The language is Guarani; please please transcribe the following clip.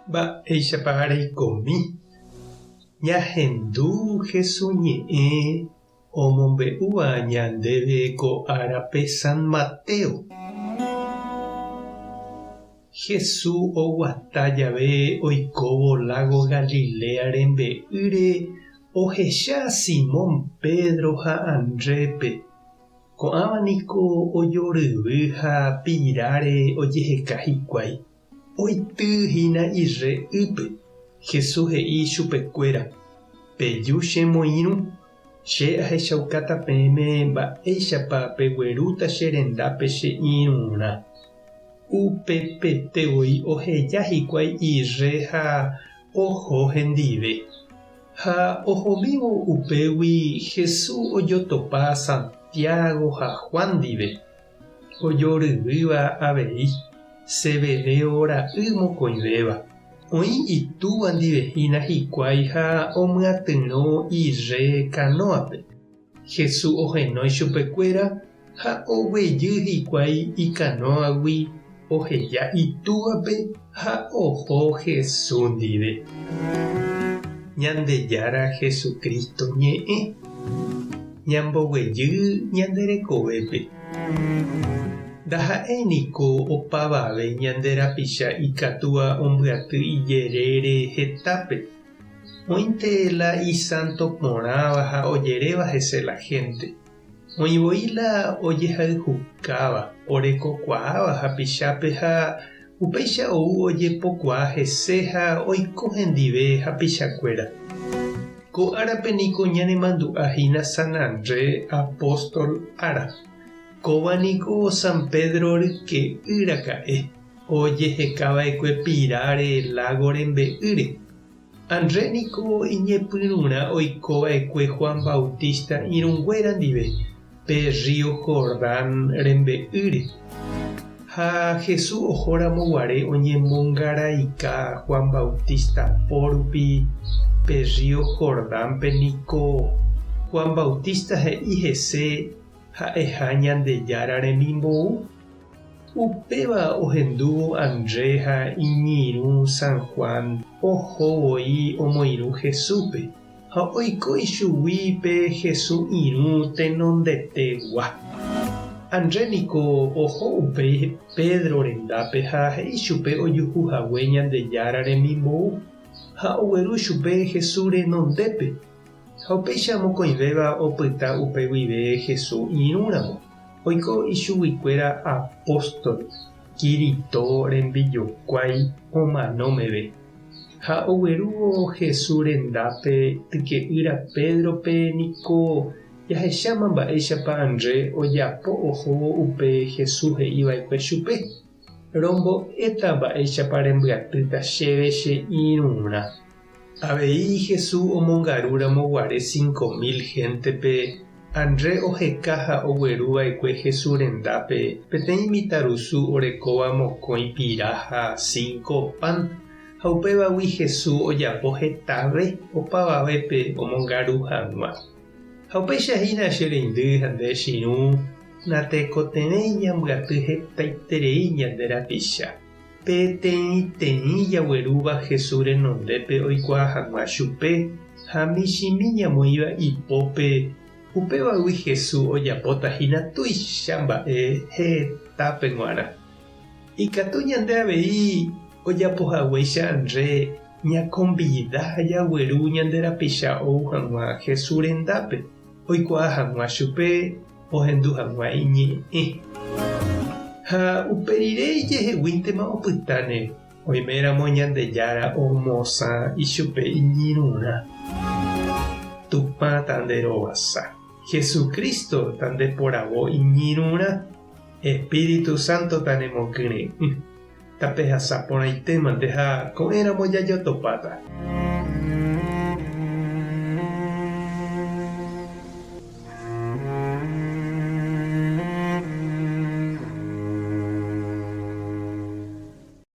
Mba'éichapa reikomi? Ñahendu Hesu ñe'ẽ omombe'úva ñandéve ko árape San Mateo. Hesu oguata jave oikóvo lágo Galilea rembe'ýre ohecha Simón Pedro ha Andrépe. Ko'ãva niko ojoryvy ha piráre ojeheka hikuái. Oity hína irre ýpe. Jesús he'i ichupekuéra, Peju che moirũ, che ahechaukáta peẽme mba'éichapa peguerúta che rendápe che irũrã. Upepete voi oheja hikuái irre ha oho hendive. Ha ohomívo upégui Jesús ojotopa Santiago ha Juan ndive. Ojoryvýva avei, Zebedeo ra'y mokõivéva. Oĩ itúva ndive hína hikuái ha omyatyrõ irre kanóape. Jesús ohenói chupekuéra ha oguejy hikuái ikanóagui oheja itúvape ha oho Jesús ndive. Ñandejára Jesucristo ñe'ẽ. Ñamboguejy ñande rekovépe. Ndaha'éi niko opavave ñande rapicha ikatúva ombyaty ijerére hetápe. Oĩnte la isánto porãva ha ojeréva hese la hénte. Oĩ voi la ojehayhukáva, orekokuaáva hapichápe ha upéicha ou ojepokuaa hese ha oiko hendive hapichakuéra. Ko árape niko ñanemandu'a hína San Andrés apóstol ára. Kóva niko San Pedro ryke'y raka'e, ojehekava'ekue piráre lágo rembe'ýre. André niko iñepyrũrã oiko va'ekue Juan Bautista irũnguéra ndive pe rrío Jordán rembe'ýre. Ha Jesús oho ramo guare oñemongaraika Juan Bautista po rupi pe rrío Jordánpe niko Juan Bautista he'i hese ha'eha Ñandejára remimbou. Upéva ohendúvo André ha iñirũ San Juan oho voi omoirũ Jesúspe, ha oiko ichugui pe Jesús irũ tenondetegua. André niko oho upéi Pedro rendápe ha he'i chupe ojuhu hague Ñandejára remimbou, ha ogueru chupe Jesús renondépe. Ha upéicha mokõivéva opyta upe guive Jesús irũramo. Oiko ichuguikuéra apóstol, Kirito rembijokuái omano meve. Ha oguerúvo Jesús rendápe tyke'ýra Pédrope niko jahecháma mba'éichapa André ojapo ohóvo upe Jesús he'i va'ekue chupe, Rombo'éta mba'éichapa rembyatýta chéve che irũrã. Avei Jesús omongarúramo guare 5000 héntepe, André oheka ha ogueru va'ekue Jesús rendápe peteĩ mitãrusu orekóva mokõi pira ha cinco pan, ha upévagui Jesús ojapo hetave opavavépe omongaru hag̃ua. Ha upéicha hína che reindy ha nde che irũ, natekotevẽi ñambyaty hetaiterei ñande rapicha. Peteĩteĩ jaguerúva Jesús renondépe oikuaa hag̃ua chupe ha michĩmi ñamoĩva ipópe, upévagui Jesús ojapóta hína tuicha mba'e hetápe g̃uarã. Ikatu ñande avei ojapohaguéicha André ñakombida ha jagueru ñande rapicha ou hag̃ua Jesús rendápe oikuaa hag̃ua chupe ohendu hag̃ua iñe'ẽ. Ha upe rire ijeheguíntema opytáne oiméramo Ñandejára omosã ichupe iñirũrã. Tupã tanderovasa. Jesucristo tandeporavo iñirũrã. Espíritu Santo tanemokyre'ỹ. Tapehasa porãitémante ha ko'ẽramo jajotopáta.